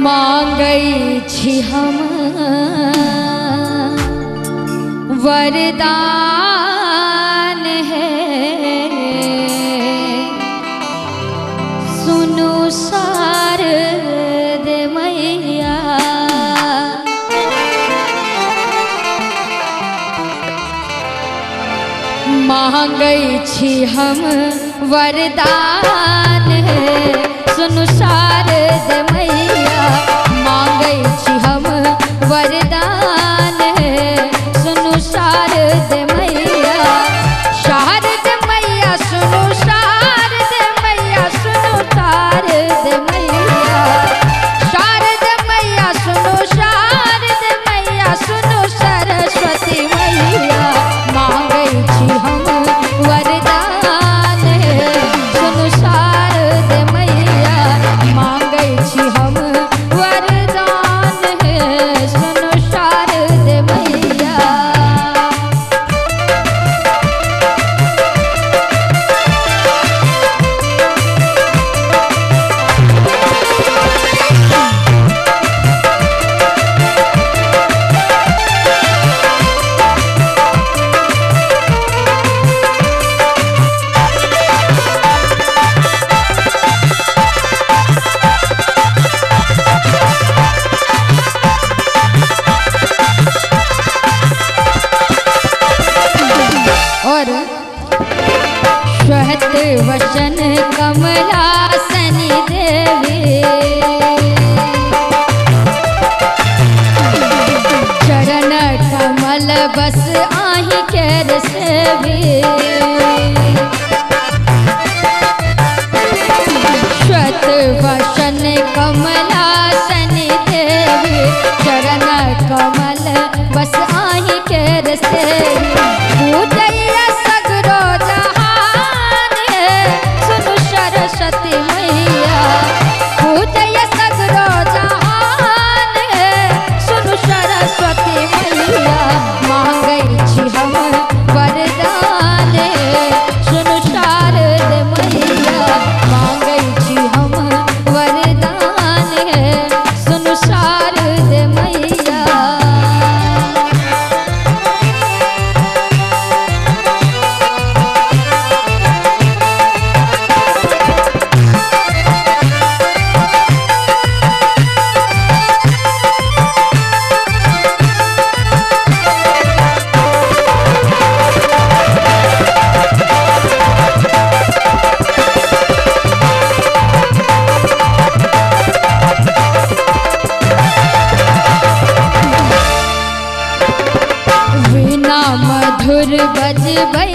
मांगै छी हम वरदान है, सुनु शारद मैया। मांगै छी हम वरदान है, सुनु शारद मैया। मांगै छी हम वरदान है, सुनु शारद मैया। शारद मैया सुनु शारद मैया, सुनु शारद मैया। शारद मैया सुनु शारद मैया, सुनु सरस्वती मैया। मांगै छी हम वरदान है, सुनु शारद मैया। मांगै छी हम वरदान है, सुनु शारद मैया। और श्वेत वसन कमलासनी देवी, चरण कमल बस आही केर सेवी। श्वेत वसन कमलासनी देवी, चरण कमल बस आही केर सेवी। पूजैया सगरो जहान है, सुनु सरस्वती मैया। पूजैया सगरो जहान है, सुनु सरस्वती मैया। मांगै छी हम वरदान है, सुनु शारद मैया। मांगै छी हम वरदान है, सुनु शारद मैया। वीणा मधुर बजबै